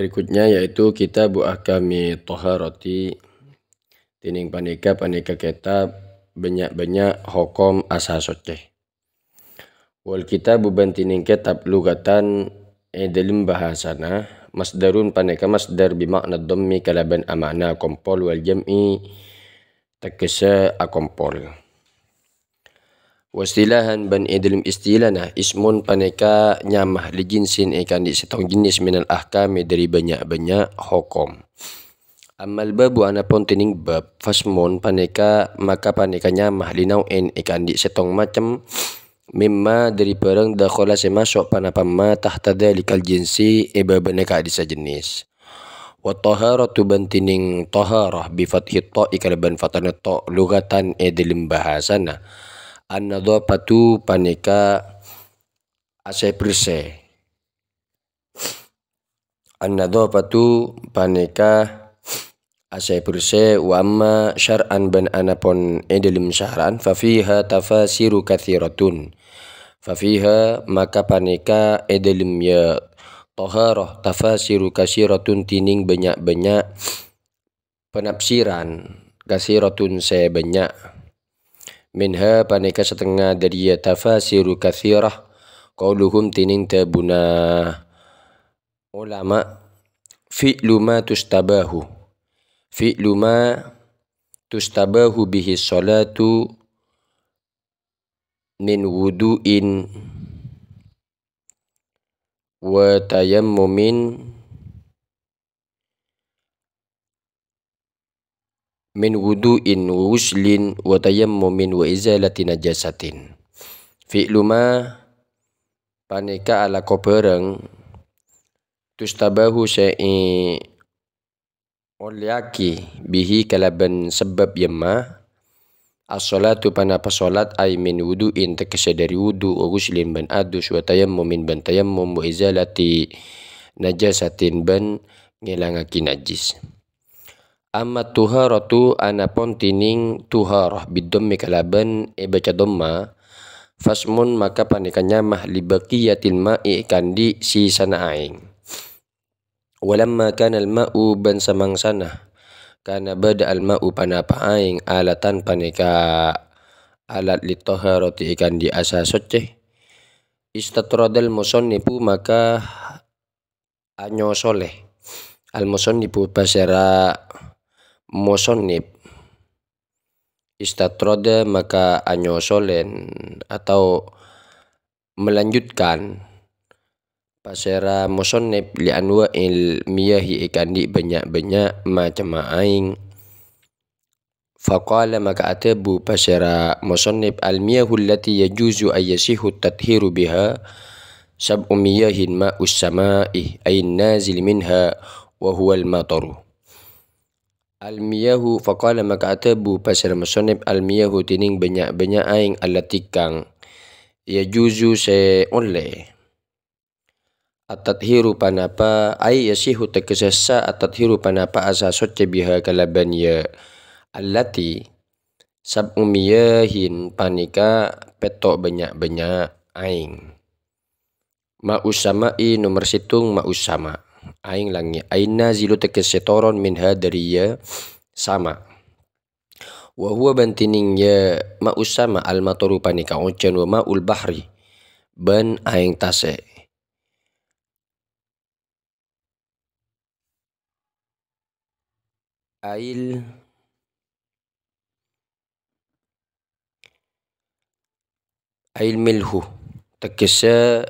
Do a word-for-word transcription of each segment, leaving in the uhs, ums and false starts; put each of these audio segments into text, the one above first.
Berikutnya yaitu Kitabu Ahkami Taharati. Dhinèng panèka, panèka kètab bânnya'-bânnya' hokom asa soccè. Wal kitabu bân dhinèng kètab lugatan è dhâlem bhâsana, masdarun panèka masdar bi ma'na dhammi kalabân ama'na kompol wal jam'i teggessa akompol. Wa istilahan bân è dhâlem istilana, ismun panèka nyama li jinsin è kandhi' sèttong jenis minal ahkami dhâri bânnya'-bânnya' hokom. Ammal babu anapon dhinèng bab, fasmun panèka maka panèka nyama li nau'in è kandhi' sèttong macem, mimma dhâri bhârâng dakhala sè maso' panapa ma tahta dzalikal jinsi è bâbâna ka'dissa' jenis. Wa taharatu bân dhinèng taharah bi fathit ta'i kalabân fathana ta' lugatan è dhâlem bhâsana. An-nadhafatu panèka asè-bersè. An-nadhafatu panèka asè-bersè, wa amma syar'an bân anapon è dhâlem syara'an, fa fiha tafasiru katsiratun. Fa fiha maka panèka è dhâlem ya taharah tafasiru katsiratun dhinèng bânnya'-bânnya' panafsiran, katsiratun sè bânnya'. Minha panèka satengnga dhâri ya tafasiru katsirah, qauluhum dhinèng dhâbuna ulama, fi'lu ma tustabahu. Fi'lu ma tustabahu bihi sholatu min wudu'in wa tayammumin, min wudu'in wa ghuslin wa tayammumin wa izalati najasatin. Fi'lu ma panèka alako bhârâng tustabahu sè è-, ollèyaghi bihi kalabân sabâb yemma, as-sholatu panapa sholat, ai min wudu'in teggessa dhâri wudu', wa ghuslin bân adus, wa tayammumin bân tayammum, wa izalati najasatin bân ngèlangaghi najis. Amma tuharatu anapon dhinèng tuharah bidhammi kalabân èbâca dhamma, fasmun maka panèka nyama li baqiyatil ma'i kandhi' sisana aèng. Walamma kana al-ma'u bân samangsana kana bâdâ al-ma'u panapa aèng alatan panèka alat lit-taharati è kandhi' asa soccè. Istatradal musannifu maka anyosolè. Al-musannifu pasèra musannif. Istatrada maka anyosolè atau melanjutkan pasèra musannif li anwa'il miyahi è kandhi' bânnya'-bânnya' macemma aèng. Faqala maka adhâbu pasèra musannif, "Al-miyahu allati yajuzu an yasihhu at-tathiru biha sab'u miyahin ma'us sama'i ain nazil minha wa huwal mataru." Al-miyahu, faqala maka adhâbu pasèra musannif, "Al-miyahu dhinèng bânnya'-bânnya' aèng allati kang yajuzu sè ollè." At-tathiru panapa, ai yasihhu teggessa sah at-tathiru panapa asa soccè biha kalabân ya allati, sab'u miyahin panèka pètto' bânnya'-bânnya' aèng. Ma'us sama'i nomer sèttong ma'us sama', aèng langngè'. Ain nazilu teggessa toron minha dhâri ya sama'. Wa huwa bân dhinèng ya ma'us sama' al-mataru panèka ojhân wa ma'ul bahri bân aèng tasè'. Ail, ail milhu, teggessa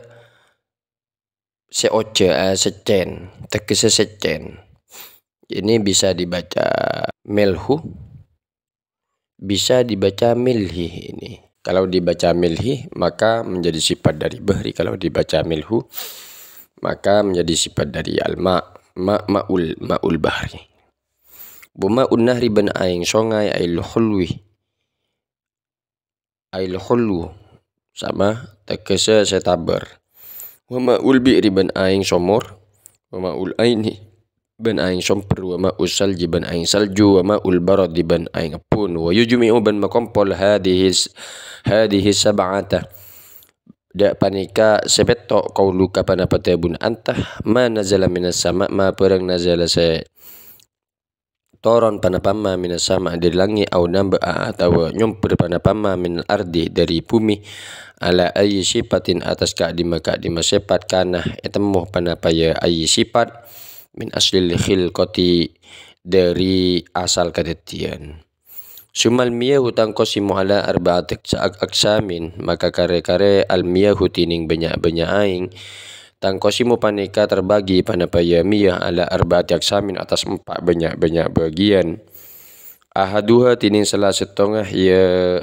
sè ojhân, eh, seccèn, teggessa seccèn. Ini bisa dibaca milhu, bisa dibaca milhi ini. Kalau dibaca milhi, maka menjadi sifat dari bahri. Kalau dibaca milhu, maka menjadi sifat dari al-ma, ma, ma'ul, ma'ul bahri. Wa ma'un nahri bân aèng songay, ail hulwi. Ail hulwu, sama, teggessa sè tabâr. Wa ma'ul bi'ri bân aèng somor, wa ma'ul aini bân aèng sompèr, wa ma'us salji bân aèng salju, wa ma'ul baradi bân aèng ebbhun. Wa yujmi'u bân makompol hadhihi s-, hadhihi sab'ata. Dâ' panèka sè pètto' qauluka, ponapa dhâbuna anta, ma nazala minas sama', ma bârâng nazala sè toron ponapa ma minas sama' dhâri langngè', au nabba'a atawa nyombhur ponapa ma minal ardi dhâri bhumè, ala ayyi sifatin attas ka'dimma-ka'dimma sèpat, kana ètemmo ponapa ya ayyi sifat, min aslil khilqati dhâri asal kadhâddhiyân. Summal miyahu tanqasimu ala arba'ati aqsa-, aqsamin, maka karè-karè al-miyahu dhinèng bânnya'-bânnya' aèng, tanqasimu panèka terbagi ponapa ya miyah ala arba'ati aqsamin attas empa' bânnya'-bânnya' bâgiyân. Ahaduha dhinèng sala sèttongnga ya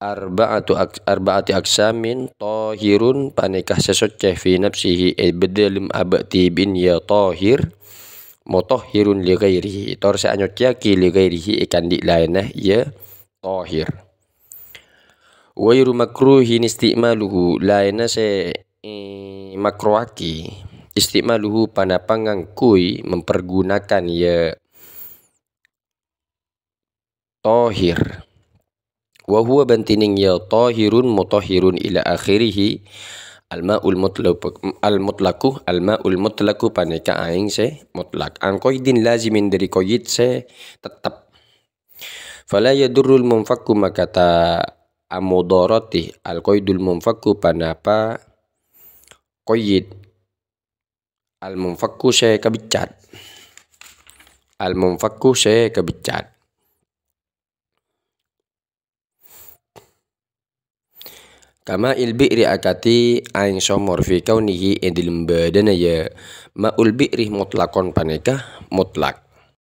arba'atu aq-, arba'ati aqsamin, tahirun panèka sè soccè fi nafsihi è dhâlem abâ' dhibi'in ya tahir, mutahhirun li ghairihi, tor sè anyoccèyaghi li ghairihi è kandhi' laènna ya tahir. Ghairu makruhin isti'maluhu, laènna sè, eh, makruhaghi isti'maluhu ponapa ngangghuy, mempergunakan ya tahir. Wa huwa bân dhinèng ya tahirun mutahhirun ila akhirih al-ma'ul mutlaq, al-mutlaqu, al-ma'ul mutlaqu panèka aèng sè mutlak. An qaidin lazimin dhâri qaid sè tettep. Fala yadurrul munfakku maka ta' amudarati al-qaidul munfakku ponapa qaid al-munfakku sè kabeccat. Al-munfakku sè kabeccat. Kama il bi'ri akadhi aèng somor fi kaunihi è dhâlem bâdâna ya ma'ul bi'ri mutlaqon panèka mutlak.